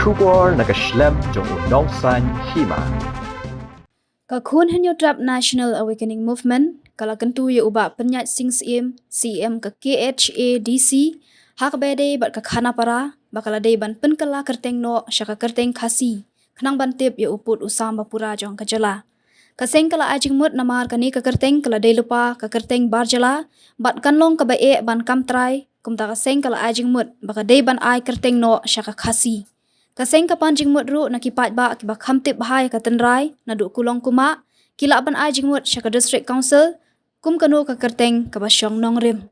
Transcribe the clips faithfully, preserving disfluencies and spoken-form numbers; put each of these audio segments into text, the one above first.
Khubor na ka shlem jong u Nongsaiñ Hima. Ka khun Hynñiewtrep National Awakening Movement ka la kyntu ïa u Bah Pynïaid Sing Syiem, C E M ka K H A D C, ha kaba ïadei bad ka Khanapara, ba ka la dei ban pynkylla kyrteng noh sha ka kyrteng Khasi, khnang ban tip ïa u pud u sam ba pura jong ka jylla. Ka seng ka la ai jingmut namar kane ka kyrteng ka la dei lypa ka kyrteng bar jylla, bad kan long kaba eh ban kam trai, kumta ka seng ka la ai jingmut ba ka dei ban ai kyrteng noh sha ka Khasi. Ka seng ka pan jingmut ruh na ki paidbah kiba kham tip bha ïa ka tynrai, naduh kulong kumah, ki lah ban ai jingmut sha ka District Council kum kano ka kyrteng kaba shong nongrim.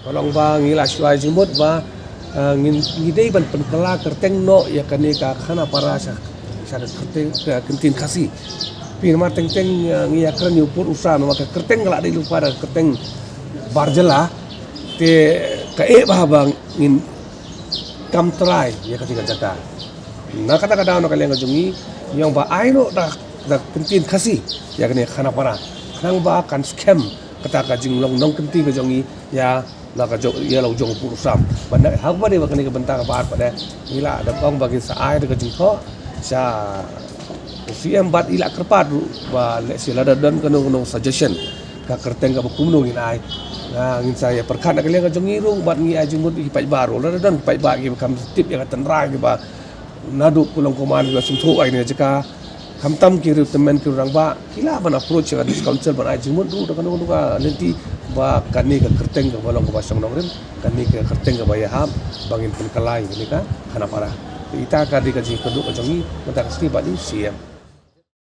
Ka long ba ngi la shu ai jingmut ba, eh, ngin, ngi dei ban pynkylla kyrteng noh ïa kane ka Khanapara sha, sha ka kyrteng, ka ktien Khasi. Phi, namar teng teng, eh, ngi ïakren ïa u pud u sam, namar ka kyrteng ka la dei lypa da ka kyrteng bar jylla, te ka eh bha ba ngin kam trai ïa kata ka jaka. Na kata ka daw na ka liang ka jong ngi, ngi ong ba ai noh da, da ka ktien Khasi ïa kane Khanapara, khnang ba kan skhem kata ka jinglong nongkynti ka jong ngi ïa la ka jong, ïa la u jong u pud u sam. Bad na, ha kaba dei ba kane ka bynta kaba ar pat de, ngi la dep ong ba ngin sa ai da ka jingthoh sha u C M bad i la kyrpad ruh ba lehse lada don kano kano suggestion ka kyrteng kaba kumno ngin ai. Nga, ngin sa ïa pyrkhat na ka liang ka jong ngi ruh bad ngi ai jingmut ïa ki paidbah ruh. Lada don ki paidbah kiba kham tip ïa ka tynrai kiba naduh kulong kumah kiba sngewthuh ïa kane ka jaka, khamtam ki rangbah tymmen ki rangbah, ki lah ban approach ïa ka District Council ban ai jingmut ruh da kano kano ka lynti ba kane ka kyrteng kaba long kaba shong nongrim, kane ka kyrteng kaba ïahap ba ngin pynkylla ïa kane ka Khanapara. Ita ka dei ka jingkyrduh ka jong ngi mynta ka sngi bad i C M.